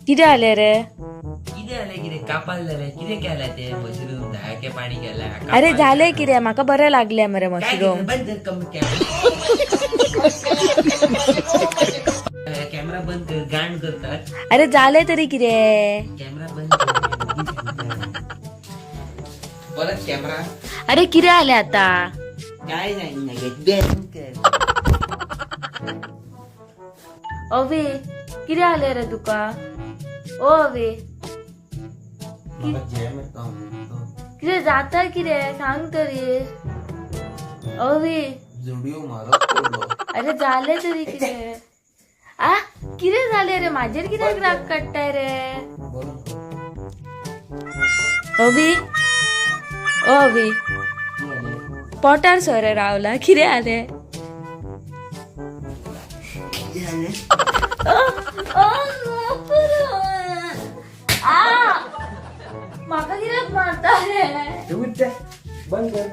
कितें जालें रे? कितें जालें? कितें कापाल जालें? कितें केलां तें मशरूम सारकें पाणी केलां. अरे जालें कितें? म्हाका बरें लागलें मरे काय मशरूम. कितें? बंद कर कॅमेरा. कॅमेरा बंद कर, गाण करतात. अरे जालें तरी कितें? कॅमेरा बंद कर. परत कॅमेरा. अरे कितें जालें आतां? काय जायना, बंद कर. अवे, कितें जालें रे तुका? ओ अवे. म्हाका जॅम येता. कितें जाता? कितें सांग तरी अवे. जुडियो मारत पडलो. अरे जालें तरी कितें? आ, कितें जालें रे? म्हाजेर कित्याक राग काडटाय रे? अवी, ओ अवी, पोटार सोरे रावला, कितें जालें? म्हाका कित्याक मारता रे? बंद कर.